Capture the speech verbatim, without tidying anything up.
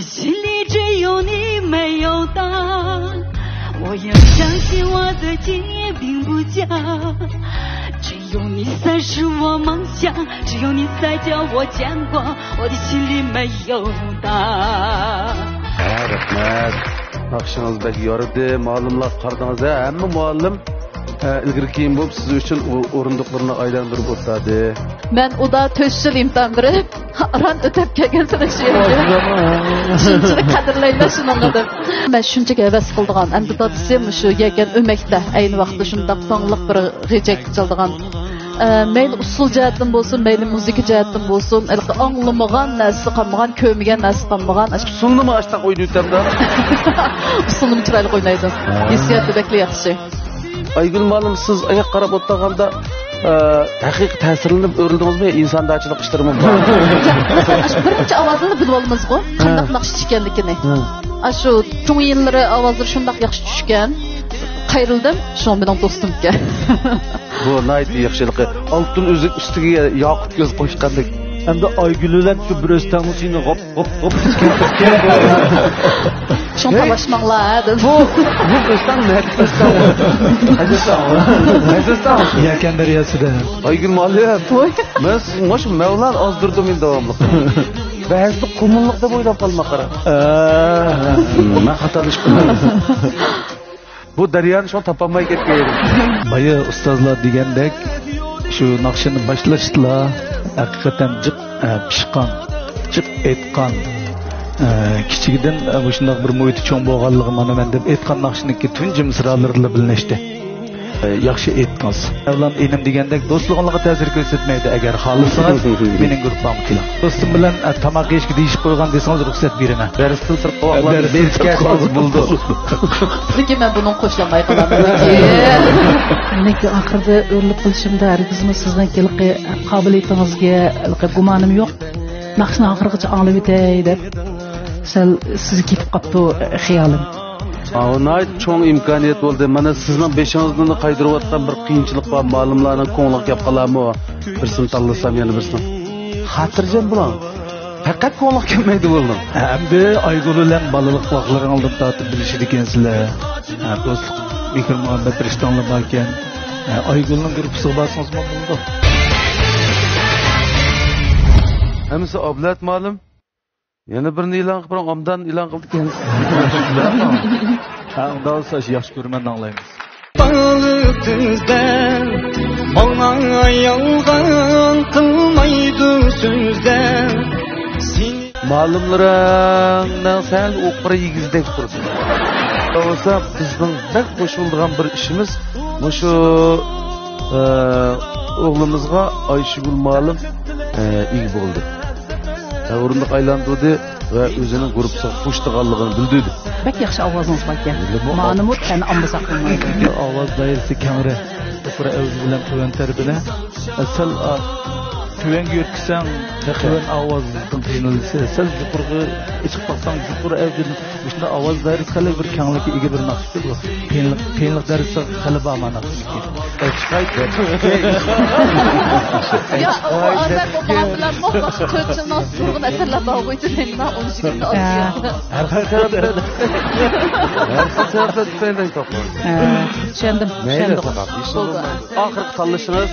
心里只有你没有他，我也相信我的情也并不假。只有你才是我梦想，只有你才叫我牵挂，我的心里没有他。 ھە، رەھمەت. ناخشىڭىز بەك يارىدى. مۇئەللىملەر قارىدىڭىز، ھە؟ ھەممە مۇئەللىم، ئە، ئىلگىرى كېيىن بولۇپ سىز ئۈچۈن ئۇ-، ئورۇندۇقلىرىنى ئايلاندۇرۇپ ئولتۇردى. مەن ئۇدا تۆت يىل ئىمتىھان بېرىپ، ئاران ئۆتۈپ كەلگەن سىلەر شۇ يەرگە. شۇنچىلىك قەدىرلەيمەن شۇنىڭغا دەپ. مەن شۇنچىلىك ھەۋەس قىلىدىغان، ئەمدى دادىسى مۇشۇ يەكەن ئۆمەكتە ئەينى ۋاقىتتا شۇنداق داڭلىق بىر غېجەك چالىدىغان. ئە، مەيلى ئۇسسۇل جەھەتتىن بولسۇن، مەيلى مۇزىكا جەھەتتىن بولسۇن، ھېلىقى ئاڭلىمىغان نەرسىسى قالمىغان، كۆرمىگەن نەرسىسى قالمىغان. ئۇسسۇلنىمۇ ئاشتاق ئوينىۋېتەمدۇ؟ ئۇسسۇلنىمۇ چىرايلىق ئوينايدۇ. ھە. ھېسسىياتى بەكلا ياخشى. ئايگۈل مۇئەللىم، سىز ئاياق قاراپ ئولتۇرغاندا، ئە، ھەقىقىي تەسىرلىنىپ ئۆرۈلدىڭىزمۇ يا ئىنسان داچىلىق ئىشلىرىمۇ بار؟ مەسىلەن، ئاشۇ بىرىنچى ئاۋازىنى بىلىۋالىمىزغۇ، قانداق ھە. ناخشىچى ئىكەنلىكىنى. ھە. ئاشۇ چوڭ يىللىرى ئاۋازلىرى شۇنداق ياخشى چۈشكەن. قايرىلدىم، شۇڭا مېنىڭ دوستۇمكەن. بۇ ناھايىتى ياخشى. ھېلىقى ئالتۇن ئۈزۈك ئۈستىگە ياقۇت كۆز قوشقاندەك. ئەمدى ئايگۈل بىلەن شۇ بىر ئۆستەڭنىڭ سۈيىنى غوپ، غوپ، غوپ ئىچكەن. شۇڭا ھەي، تالاشماڭلار، ھە، دېدىم. بۇ، بۇ ئۆستەڭ نەدىكى ئۆستەڭ؟ قايسى ئۆستەڭ؟ قايسى ئۆستەڭ؟ يەكەن دەرياسىدا. ئايگۈل مۇئەللىم. ۋوي. مەن سىز ماش مەۋلان ئازدۇردۇم ئەمدى داۋاملىق. بەزىدە قۇمۇللۇق دەپ ئويلاپ قالما قارا. ئە. مەن خاتالىشىپ قالدىم. بۇ دەريانى شۇڭا تاپالماي كەتكەن ئىدىم. بايا ئۇستازلار دېگەندەك، شۇ ناخشىنى باشلاشتىلا، ھەقىقەتەن جىق، ئە، پىشقان، جىق ئېيتقان، ئە، كىچىكىدىن، ئە، مۇشۇنداق بىر مۇھىتى چوڭ بولغانلىقى، مانا مەن دەپ ئېيتقان ناخشىنىڭكى تۇنجى مىسرالىرىلا بىلىنەشتى. ئە، ياخشى ئېيتتىڭىز. مەۋلان ئىنىم دېگەندەك، دوستلۇقۇڭلارغا تەسىر كۆرسەتمەيدۇ. ئەگەر خالىسىڭىز، مېنىڭ گۇرۇپپامغا كېلىڭ. دوستۇم بىلەن، ئە، تاماق يېيىشكە دېيىشىپ قويغان دېسىڭىز، رۇخسەت بېرىمەن. دەرستىن سىرتقا ۋاقىتلارنى بېرىپ كەلسىڭىز بولىدۇ. لېكىن مەن بۇنىڭغا قوشۇلالماي قالىمەن. مېنىڭكى ئاخىرىدا ئۆرۈلۈپ قېلىشىمدا ھەرگىزمۇ سىزنىڭكى ھېلىقى قابىلىيىتىڭىزگە ھېلىقى گۇمانىم يوق. ناخشىنى ئاخىرىغىچە ئاڭلىۋېتەي دەپ سەل سىزگە كېتىپ قاپتۇ خىيالىم. ئاۋۇ ناھايىتى چوڭ ئىمكانىيەت بولدى. مانا سىزنىڭ بېشىڭىزدىن قايدۇرۇۋاتقان بىر قىيىنچىلىق بار. مالىملارنىڭ كۆڭلىگە كەپ قالارمۇ؟ بىرسىنى تاللىسام يەنە بىرسىنى. خاتىرجەم بولۇڭ. پەقەت كۆڭلۈڭ كەلمەيدۇ بولدۇم. ئەمدى ئايگۈل بىلەن بالىلىق ۋاقىتلىرىڭلاردىن تارتىپ بىلىشىدىكەنسىلەر. ھە، دوستلۇق، مېھىر مۇھەببەت رىشتەڭلار باركەن. ھە، ئايگۈلنىڭ گۇرۇپپىسىغا بارسىڭىزمۇ بولىدۇ. ھەممىسى ئابلەت مالىم. يەنە بىرنى ئېلان قىلىپ بېرىڭ، ئوبدان ئېلان قىلدىكەنسىز. ھە، ئۇنداق بولسا ياخشى كۆرىمەن، ئاڭلايمىز. باغلىق تۈزدە ماڭا يالغان قىلمايدۇ سۆزلەر. سېنى مالىملىرىڭنىڭ سەل ئوقۇرى يېگۈزدەك تۇرىدۇ. بولسا بىزنىڭ بەك خوش بولىدىغان بىر ئىشىمىز مۇشۇ، ئە، ئوغلىمىزغا ئايشىگۈل مالىم، ئە، ئىگە بولدى. ئە، ئورۇندۇق ئايلاندۇردى ۋە ئۆزىنىڭ گۇرۇپپىسىغا قوشىدىغانلىقىنى بىلدۈردى. بەك ياخشى ئاۋازىڭىز باركەن. مانىمۇ تەنە ئامبىساق بولمايدۇ. ئاۋاز دائىرىسى كەڭرى. يۇقىرى ئەۋج بىلەن تۆۋەن تەرىپىدە. سەل، ئا، تۆۋەنگە يۆتكىسەڭ، تۆۋەن ئاۋازدىن قىينىلىسى. سەل يۇقىرىغا ئېچىپ باقساڭ، يۇقىرى ئەۋجدىن مۇشۇنداق ئاۋاز دائىرىسى خېلى بىر كەڭلىككە ئىگە بىر ناخشا بۇ. قىيىنلىق، قىيىنلىق دەرىجىسى خېلى بار مانا. يا، ئۇ ئازاب بولمىغان بىلەنمۇ باشقا تۆت يىلنىڭ نۇرغۇن ئەسەرلەر بارغۇ ئىچىدە ئون ئىككى كۈندە ئاز. ھە. ھەر خىل سەۋەبلەر، ھەر خىل سەۋەبلەر تۈپەيلىدىن توختىدى. ھە، چۈشەندىم، مەيلى، چۈشەندىم. ساقاپ، ھېچ بولدى. ئاخىرقى تاللىشىڭىز.